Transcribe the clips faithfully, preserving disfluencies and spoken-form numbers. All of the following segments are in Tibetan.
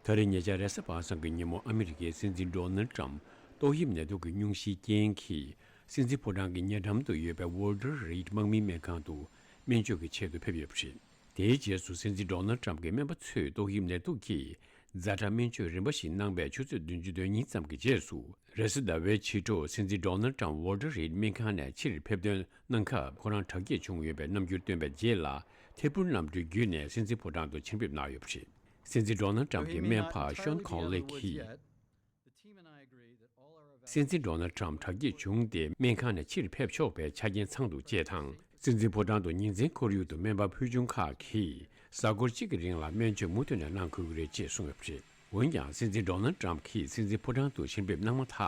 ད་རེས་ཉེ་ཆར་རེས་གཟའ་པ་སངས་ཀྱི་ཉིན་མོ་ཨ་མི་རི་ཀའི་སྲིད་འཛིན་ཌོ་ནལ་ཊམ་ཏོག་དབྱིབས་ནད་དུག་གི་སྙུང་གཞིའི་རྐྱེན་གྱིས་སྲིད་འཛིན་ཕོ་བྲང་གི་ཉེ་འགྲམ་དུ་ཡོད་པའི་Walter Reed དམག་མིའི་སྨན་ཁང་དུ་སྨན་བཅོས་ཀྱི་ཆེད་དུ་ཕེབས་ཡོད་པ་རེད། དེའི་རྗེས་སུ་སྲིད་འཛིན་ཌོ་ནལ་ཊམ་གྱི་སྨན་པ་ཚོས་ཏོག་དབྱིབས་ནད་དུག་གི་ཛ་དྲག་སྨན་བཅོས་རིམ་པ་ཞིག་གནང་བའི་ཆུ་ཚོད་བདུན་ཅུ་དོན་གཉིས་ཙམ་གྱི་རྗེས་སུ། རེས་གཟའ་ཟླ་བའི་ཕྱི་དྲོ་སྲིད་འཛིན་ཌོ་ནལ་ཊམ་Walter Reed སྨན་ཁང་ནས་ཕྱིར་ཕེབས་ཐོན་གནང་སྐབས་ཁོ་རང་དྲག་སྐྱེད་བྱུང་ཡོད་པའི་རྣམ་འགྱུར་བཏོན་པའི་རྗེས་ལ། ཐད་འཕུར་གནམ་གྲུའི་བརྒྱུད་ནས་སྲིད་འཛིན་ཕོ་བྲང་དུ་ཕྱིར་ཕེབས་གནང་ཡོད་པ་རེད། སྲིད་འཛིན་ཌོ་ནལ་ཊམ་གྱི་སྨན་པ་ཤོན་ཁོ་ལེ་གིས། སྲིད་འཛིན་ཌོ་ནལ་ཊམ་དྲག་སྐྱེད་བྱུང་སྟེ་སྨན་ཁང་ནས་ཕྱིར་ཕེབས་ཆོག་པའི་ཆ་རྐྱེན་ཚང་འདུག་ཅེས་དང་། སྲིད་འཛིན་ཕོ་བྲང་དུ་ཉིན་མཚན་ཁོར་ཡུག་ཏུ་སྨན་པ་ཕུལ་བྱུང་ཁག་གིས་གཟའ་འཁོར་གཅིག་གི་རིང་ལ་སྨན་བཅོས་མུ་མཐུད་ནས་གནང་དགོས་ཀྱི་རེད་ཅེས་གསུངས་ཡོད་པ་རེད། འོན་ཀྱང་། སྲིད་འཛིན་ཌོ་ནལ་ཊམ་གྱིས་སྲིད་འཛིན་ཕོ་བྲང་དུ་ཕྱིར་ཕེབས་གནང་མ་ཐག་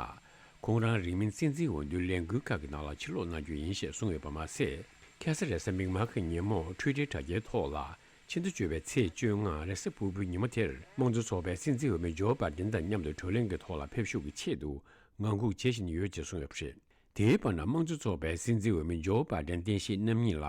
ཁོང་རང་རིང་མིན་སྲིད་འཛིན་འོས་བསྡུའི་ལས་འགུལ་ཁག་གི་ནང་ལ་ཕྱིར་ལོག་གནང་རྒྱུ་ཡིན་ཞེས་གསུངས་ཡོད་པ་མ་ ཟད། ཁ་སང་རེས་གཟའ་མིག་དམར་གྱི་ཉིན་མོ་ཊུའི་ཊར་དྲ་རྒྱའི་ཐོག་ལ། ཕྱི་ཟླ་བཅུ་པའི་ཚེས་བཅོ་ལྔ་རེས་གཟའ་ཕུར་བུའི་ཉིན་མོ་དེར་དམངས་གཙོ་ཚོགས་པའི་སྲིད་འཛིན་འོས་མི་ཇོ་བྷའི་ཌེན་དང་མཉམ་དུ་བགྲོ་གླེང་གི་ཐོག་ལ་ཕེབས་ཞུགས་ཀྱི་ཆེད་དུ་ངང་སྒུག་བྱེད་བཞིན་ཡོད་ཅེས་གསུངས་ཡོད་པ་རེད། དེའི་བར་ན། དམངས་གཙོ་ཚོགས་པའི་སྲིད་འཛིན་འོས་མི་ཇོ་བྷའི་ཌེན་རྟེན་གཞི་རྣམ་གཉིས་ལ་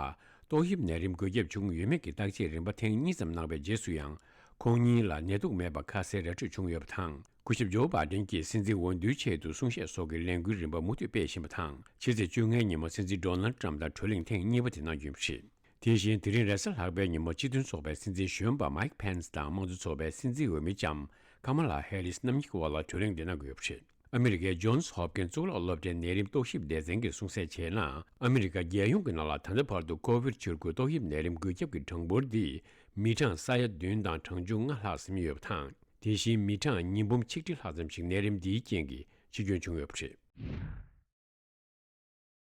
ཏོག་དབྱིབས་ནད་རིམས་འགོས་ཁྱབ་བྱུང་ཡོད་མེད་ཀྱི་བརྟག་དཔྱད་རིམ་པ་ཐེངས་གཉིས་ཙམ་གནང་བའི་རྗེས་སུ་ཡང་། ཁོང་གཉིས་ལ་ནད་དུག་མེད་པ་ཁ་གསལ་ར་འཕྲོད་བྱུང་ཡོད་པ་དང་། སྐུ་ཞབས་ཇོ་བྷའི་ཌེན་གྱིས་སྲིད་འཛིན་འོས་བསྡུའི་ཆེད་དུ་གསུང་བཤད་སོགས་ཀྱི་ལས་འགུལ་རིམ་པ་མུ་མཐུད་སྤེལ་བཞིན་པ་དང་། ཕྱི་ཚེས་བཅོ་ལྔའི་ཉིན་མོ་སྲིད་འཛིན་ཌོ་ནལ་ཊམ་དང་བགྲོ་གླེང་ཐེངས་གཉིས་པ་དེ་གནང་རྒྱུ་ཡིན་པ་རེད། དེ་བཞིན། དེ་རིང་རེས་གཟའ་ལྷག་པའི་ཉིན་མོ་སྤྱི་མཐུན་ཚོགས་པའི་སྲིད་འཛིན་གཞོན་པ་མའིག་ཕེན་སི་དང་། དམངས་གཙོ་ཚོགས་པའི་སྲིད་འཛིན་འོས་མི་ལྕམ་ཀ་མ་ལ་ཧེ་རིས་རྣམ་གཉིས་ཀྱི་དབར་ལ་བགྲོ་གླེང་འདི་གནང་གི་ཡོད་པ་རེད། ཨ་མི་རི་ཀའི་ཇོན་སི་ཧོབ་ཀིན་གཙུག་ལག་སློབ་གྲྭའི་ནད་རིམས་རྟོག་ཞིབ་སྡེ་ཚན་གྱིས་གསུང་གསལ་བྱས་ན། ཨ་མི་རི་ཀ་རྒྱལ་ཡོངས་ཀྱི་ནང་ལ་ད་ལྟ་བར་དུ་ཀོ་བིཌ་བཅུ་དགུ་ཏོག་དབྱིབས་ནད་རིམས་འགོས་ཁྱབ་ཀྱི་གྲངས་འབོར་འདི་མི་གྲངས་ས་ཡ་བདུན་དང་གྲངས་ཆུང་ལྔ་ལྷག་ཟིན་ཡོད་པ་དང་། དེ་བཞིན་མི་གྲངས་ཉིས་འབུམ་ཆིག་ཁྲི་ལྷག་ཙམ་ཞིག་ནད་རིམས་འདིའི་རྐྱེན་གྱིས་འཆི་སྐྱོན་བྱུང་ཡོད་པ་རེད།